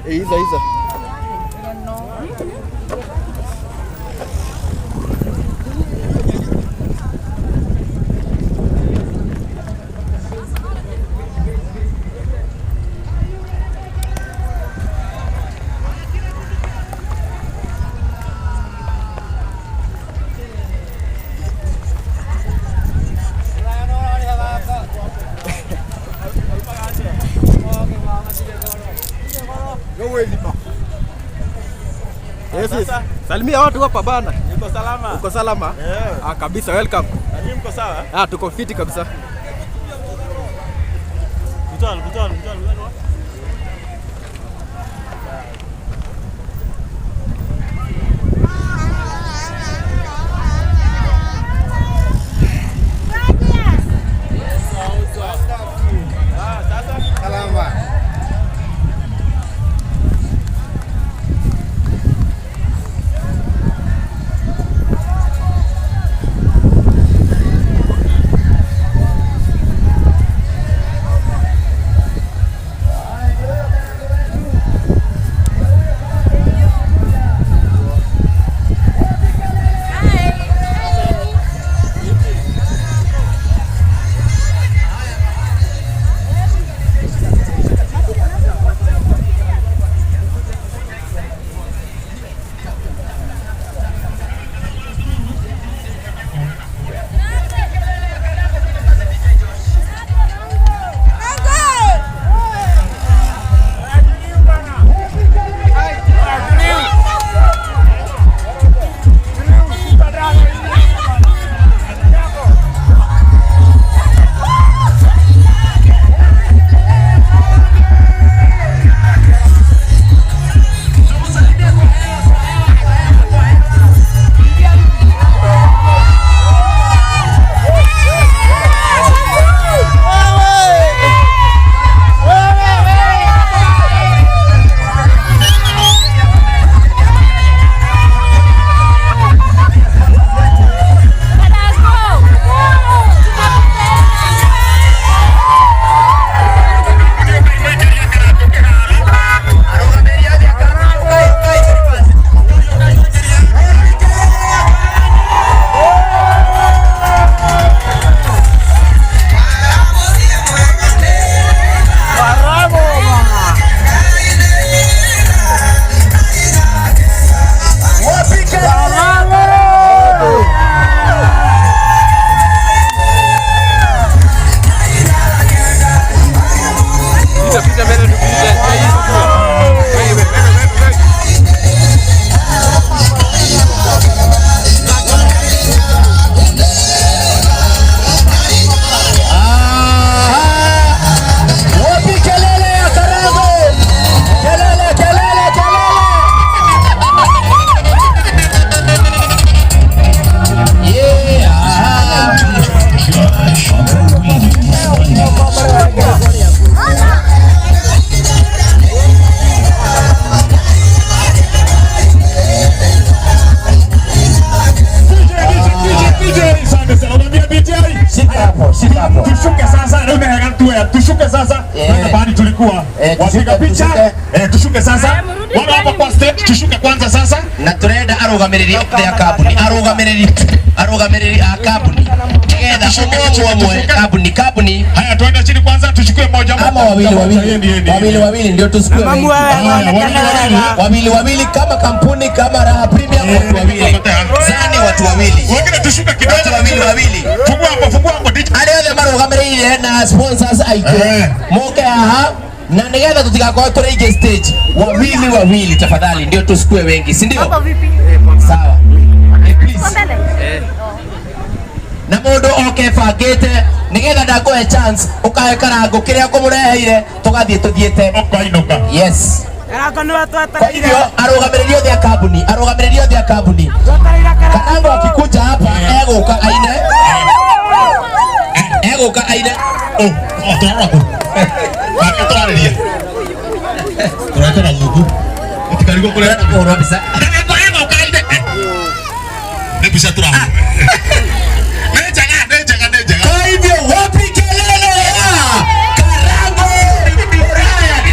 Hizo hizo. Yes, yes. Salimia watu hapa bana. Uko salama? Uko salama? Yeah. Ah, kabisa welcome. Na nyinyi mko sawa? Ah, tuko fiti kabisa. Kutal, kutal, kutal, kutal. Pita pita mbele tupite. Wewe wewe wewe. Wapi kelele ya Karango? Kelele, kelele, kelele! Yeah. Shika hapo, shika hapo. Tushuke sasa, leo tuwe tushuke sasa. Eh. Tuende pahali tulikuwa. Eh, Wapiga tushuke, picha. tushuke. Eh, tushuke sasa. Wala hapa kwa stage tushuke kwanza sasa. Na turenda arugamiriri othe a kambuni, arugamiriri, arugamiriri a kambuni nigetha ũmwe ũmwe kambuni kambuni Haya, tuende chini kwanza tuchukue moja moja. ama wawili wawili Yeye ndiye, ndiye. wawili wawili ndio tusikue wengi. Haya, wawili wawili. Wawili wawili kama kampuni kama Raha Premium, watu wawili zani, watu wawili Wengine tushuke kidogo. Watu wawili wawili. Fungua hapo, fungua hapo DJ. Arĩa othe marũgamĩrĩire na sponsors aitũ Eh. moke haha na nigetha tutigakorwo tũrĩ aingĩ stage, wawili wawili tafadhali, ndio tusikue wengi, si ndio? Sawa. Eh, please. Na mũndũ oke bangĩte nigetha ndakũhe chance ũkahe karango kĩrĩa kũmũreheire tũgathiĩ tũthiĩte. Ũkainuka. Yes. Kwa hivyo arũgamĩrĩri othe a kambuni, arũgamĩrĩri othe a kambuni, Karango akikuja hapa egũka aine, egũka aine. Oh, oh, tũrarora kũ? Nake tũrarĩria. Tũretera gũkũ. Ũtikarigwo kũrĩa. Kũhũrwo mbica. Karango egũka aine. Nĩ mbica tũrahũra. Nĩ njega, nĩ njega, nĩ njega. Kwa hivyo wapi kelele ya Karango Brian?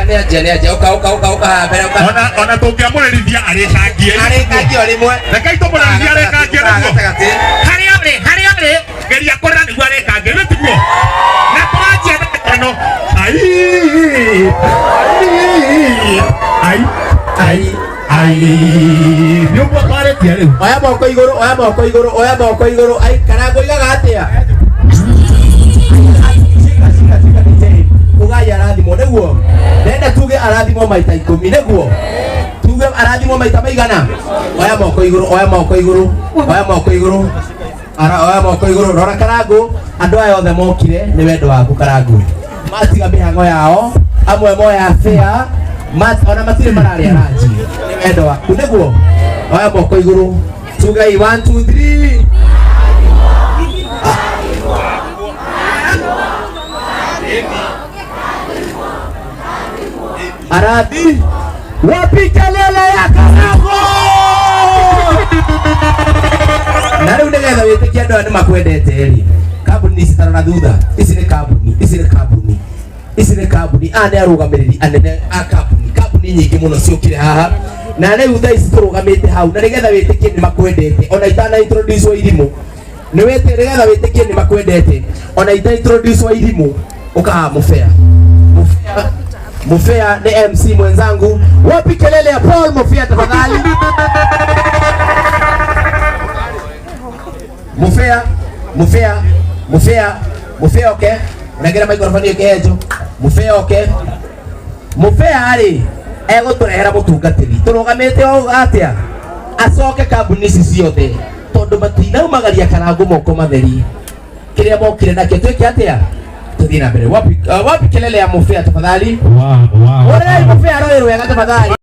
Nĩ anjia, nĩ anjia. Ũka, ũka, ũka, ũka haha mbere, ũka. Ona tũngĩamũrĩrithia arĩkangie. Arĩkangie o rĩmwe. Rekei tũmũrĩrithie arĩkangie nĩguo. Gatagatĩ. Harĩa ũrĩ, harĩa ũrĩ, geria kũrĩra nĩguo arĩkangie, nĩ tiguo? Na tũranjia na ĩno. Ai, ai, ai, ai, ai. Nĩ ũguo twarĩtie rĩu. Oya moko igũrũ, oya moko igũrũ, oya moko igũrũ. Ai, Karangũ igaga atĩa? Shika, shika, shika DJ. Ugai arathimwo nĩguo. Ndenda tuge arathimwo maita 10 nĩguo. Tuge arathimwo maita maigana? Oya moko igũrũ, oya moko igũrũ, oya moko igũrũ. Ara oya moko igũrũ. Rora Karangũ, andũ aya othe mokire nĩ wendo waku Karangũ. Matiga mĩhang'o yao, amwe moya fare, ona matirĩ mararĩa ranji. Nĩ wendo waku nĩguo. Oya moko igũrũ. Tugai 1 2 3. Arathi, wapi kelele ya Karangũ? Na rĩu nĩgetha wĩtĩkie andũ aya nĩ makwendete rĩ, kambuni ici tarora thutha, ici nĩ kambuni, ici nĩ kambuni, ici nĩ kambuni, aya nĩ arũgamĩrĩri anene a kambuni, kambuni nyingĩ mũno ciũkire haha. Na rĩu thaa ici tũrũgamĩte hau, na nĩgetha wĩtĩkie nĩ makwendete, ona itana introduce irimũ. Nĩ wĩtĩ, nĩgetha wĩtĩkie nĩ makwendete, ona ita introduce irimũ, ũkaha mũbea. Mũbea, Mufea ni MC mwenzangu. Wapi kelele ya Paul Mufea tafadhali? Mufea, Mufea, Mufea, Mufea okay. Unagera microphone yake hejo. Mufea okay. Mufea ari egũtũrehera mũtungatĩri. Tũrũgamĩte o atĩa? Acoke kambuni ici ciothe tondũ matinaumagaria Karangũ moko matheri. Kĩrĩa mokire nakĩo twĩke atĩa? Tuthiĩ na mbere. Wapi, wapi kelele ya Mufea tafadhali? Wow, wow. Ũrĩrai Mufea rũĩ rwega tafadhali.